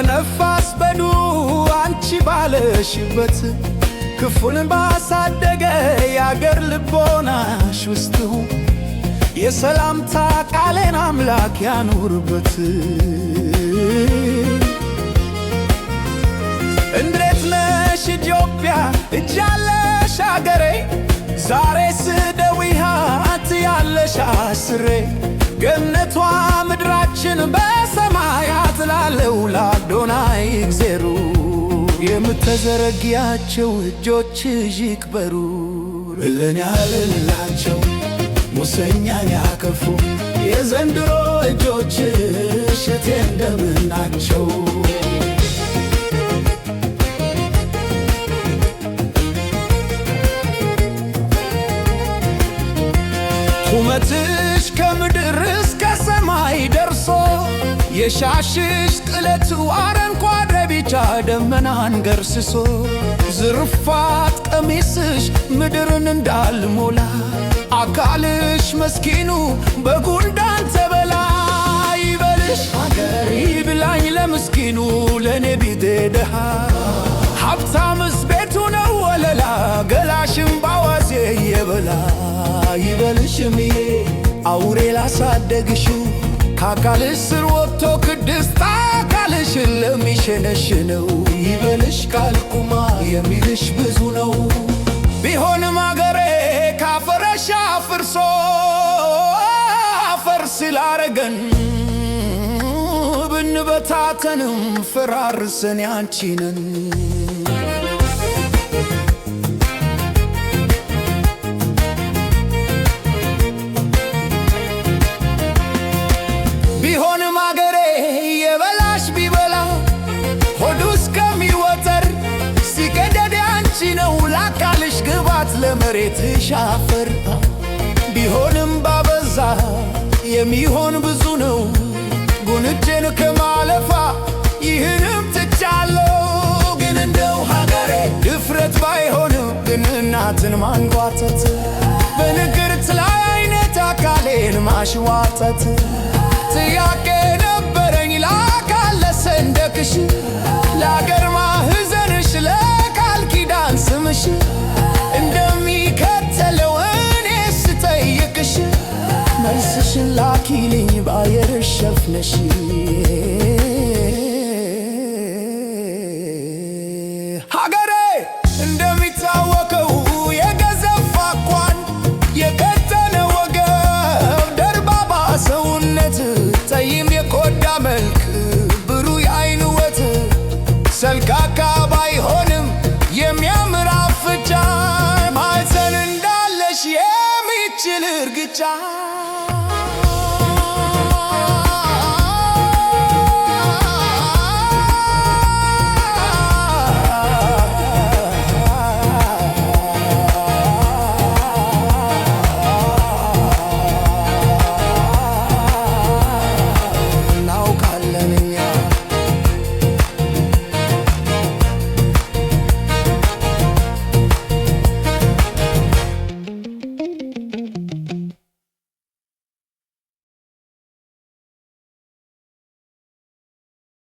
በነፋስ በዱ አንቺ ባለሽበት ክፉን ባሳደገ የአገር ልቦናሽ ውስጥ የሰላምታ ቃሌን አምላክ ያኑርበት። እንዴት ነሽ ኢትዮጵያ እጃለሽ አገሬ፣ ዛሬ ስደዊሃት ያለሽ አስሬ፣ ገነቷ ምድራችን በሰማያት ላለው ለአዶናይ እግዜሩ የምትዘረጊያቸው እጆችሽ ይክበሩ። ብለን ያልላቸው ሙሰኛን ያከፉ የዘንድሮ እጆችሽ እቴ እንደምናቸው። ቁመትሽ ከምድር እስከ ሰማይ ደርሶ፣ የሻሽሽ ጥለቱ አረንጓዴ ቢጫ ደመናን ገርስሶ፣ ዝርፋት ቀሚስሽ ምድርን እንዳልሞላ፣ አካልሽ መስኪኑ በጉንዳን ተበላ። ይበልሽ ሀገር ይብላኝ ለምስኪኑ ለእኔ ቢጤ ደሃ፣ ሀብታምስ ቤቱ ነው ወለላ፣ ገላሽም ባዋዜ የበላ። ይበልሽ ምዬ አውሬ ላሳደግሽው፣ ከአካልሽ ስር ወጥቶ ቅድስት አካልሽን ለሚሸነሽነው፣ ይበልሽ ካልኩማ የሚልሽ ብዙ ነው። ቢሆንም አገሬ ካፈረሽ አፍርሶ አፈር ስላረገን፣ ብንበታተንም ፈራርሰን ያንቺ ነን። ቢሆንም አገሬ የበላሽ ቢበላ ሆዱ እስከሚወጠር፣ ሲቀደድ ያንቺ ነው ለአካልሽ ግባት ለመሬትሽ አፈር። ቢሆንም ባበዛ የሚሆን ብዙ ነው፣ ጉንጬን ከማለፋ ይህንም ትቻለው። ግን እንደው ሀገሬ ድፍረት ባይሆንም ግን እናትን ማንጓተት፣ በንግርት ላይ አይነት አካሌን ማሽዋጠት፣ ጥያቄ ነበረኝ ለአካል ለሰንደቅሽ፣ ለአገር ማህዘንሽ ለቃል ኪዳን ስምሽ፣ እንደሚከተለው እኔ ስጠይቅሽ መልስሽን ላኪልኝ ባየርሽ ሸፍነሽ።